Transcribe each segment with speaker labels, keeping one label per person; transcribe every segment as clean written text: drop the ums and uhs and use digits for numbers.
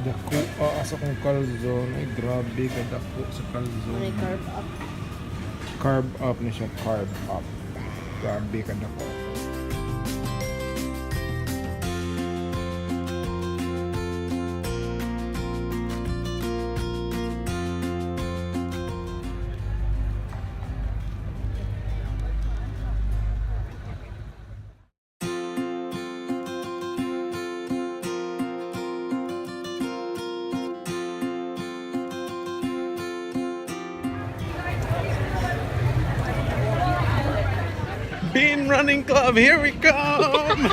Speaker 1: Dako sa akong calzone. Ay, grabe ka dako sa calzone.
Speaker 2: May carb up.
Speaker 1: Carb up na siya, carb up. Grabe ka dako. Bean Running Club, here we come!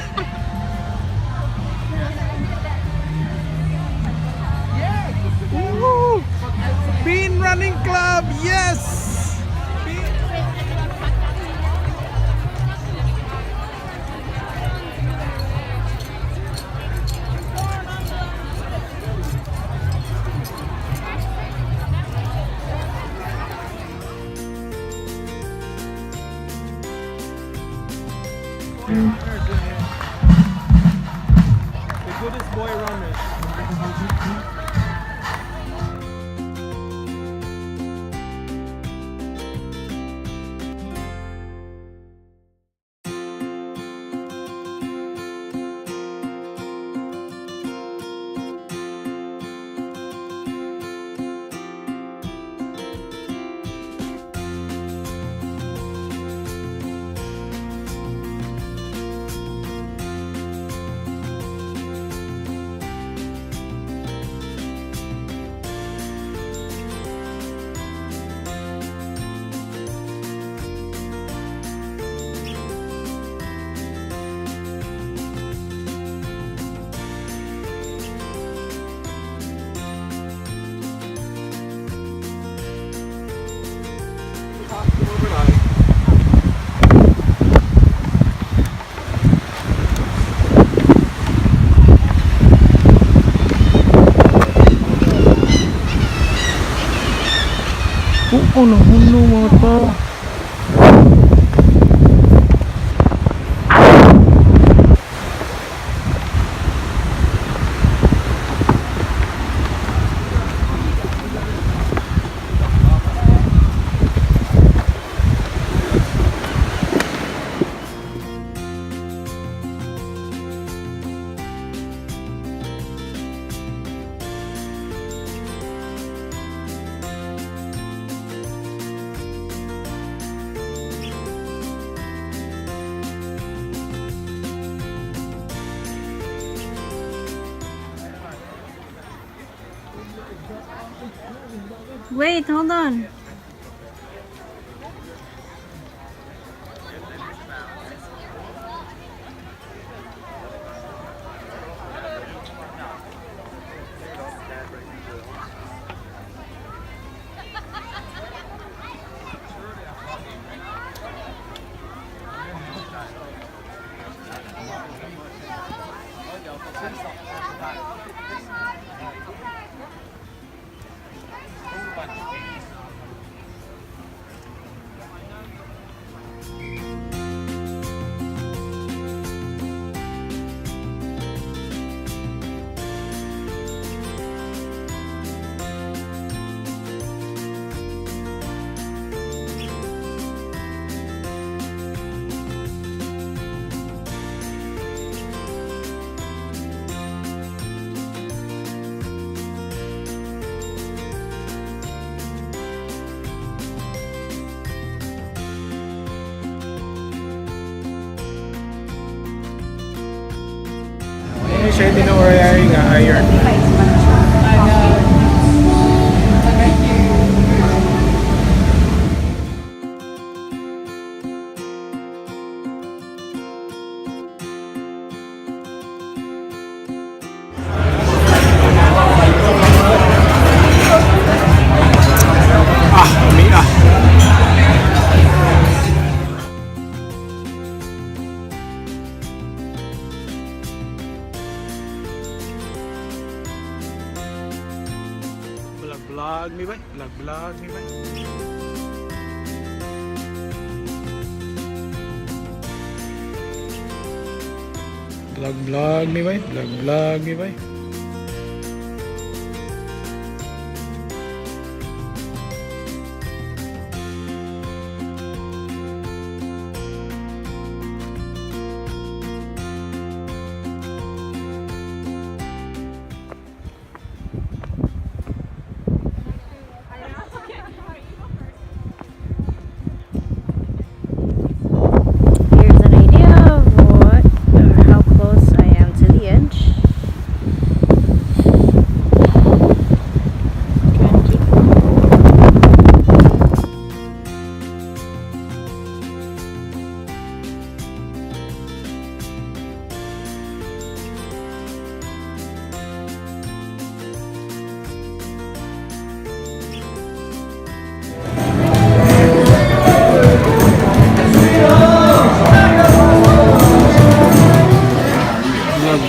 Speaker 1: Woo! Bean Running Club, yes! The goodest boy runners. Oo, nahuno mga tao.
Speaker 2: Wait, hold on.
Speaker 1: Hindi siya tinuoray nga iron. Ah, umi ah. Vlog vlog mi bay, vlog vlog mi bay. Vlog vlog mi bay, vlog vlog mi bay.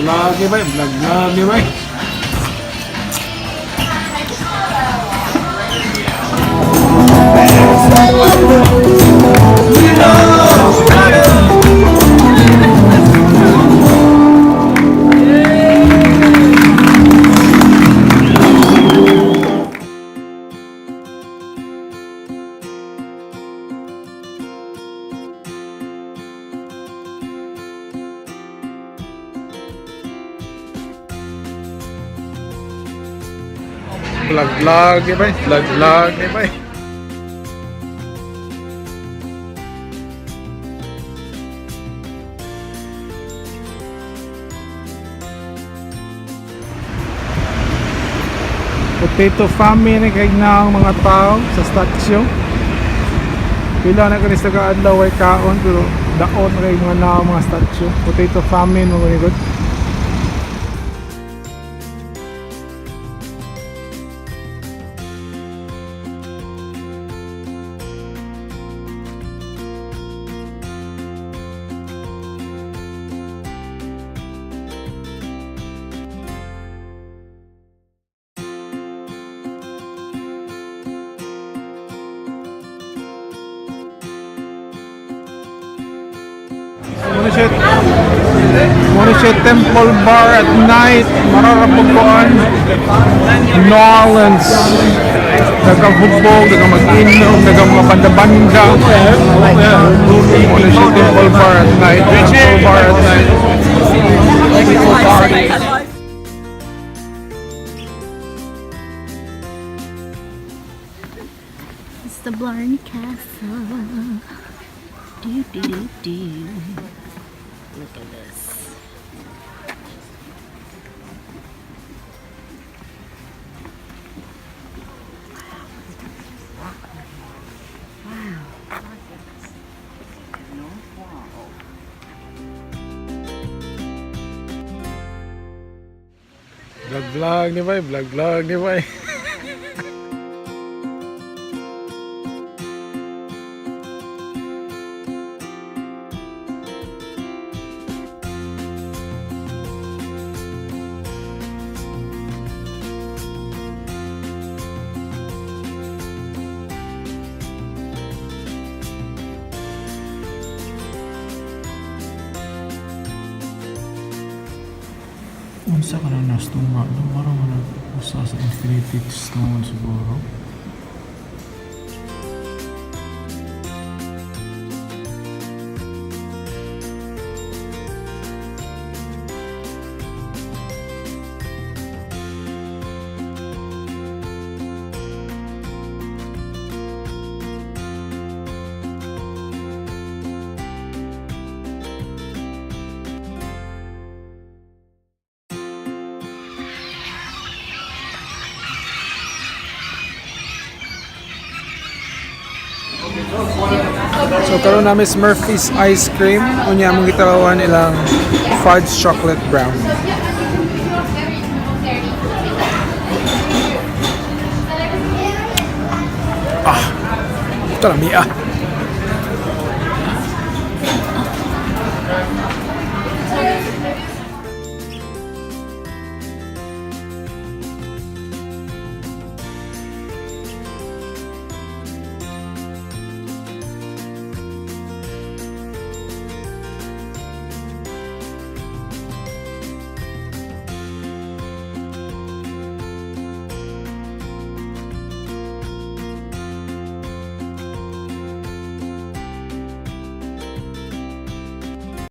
Speaker 1: Vlog ni bay, vlog vlog ni bay. Vlog vlog ni bay, vlog vlog ni bay. Potato famine kay na ang mga tao sa statue. Pila na kani sa kaadlaw ay kaon pero daot na kay mga nao mga statue. Potato famine mga gud. Muna siya Temple Bar at night. Mararapukuan. New Orleans. Dagang hubog, dagang mag-inom, dagang mga banda-banda. Muna siya Temple Bar at night. Temple Bar at night. Party.
Speaker 2: It's the Blarney Castle. Do do do do. Look at this.
Speaker 1: Vlog vlog ni bay, vlog vlog ni bay. Unsa ka na nastunga? No, marang na usa sa Infinity Stone siguro. So karon namin is Murphy's Ice Cream. Unya among gitarawan ilang fudge chocolate brown. Ah, ito na ah.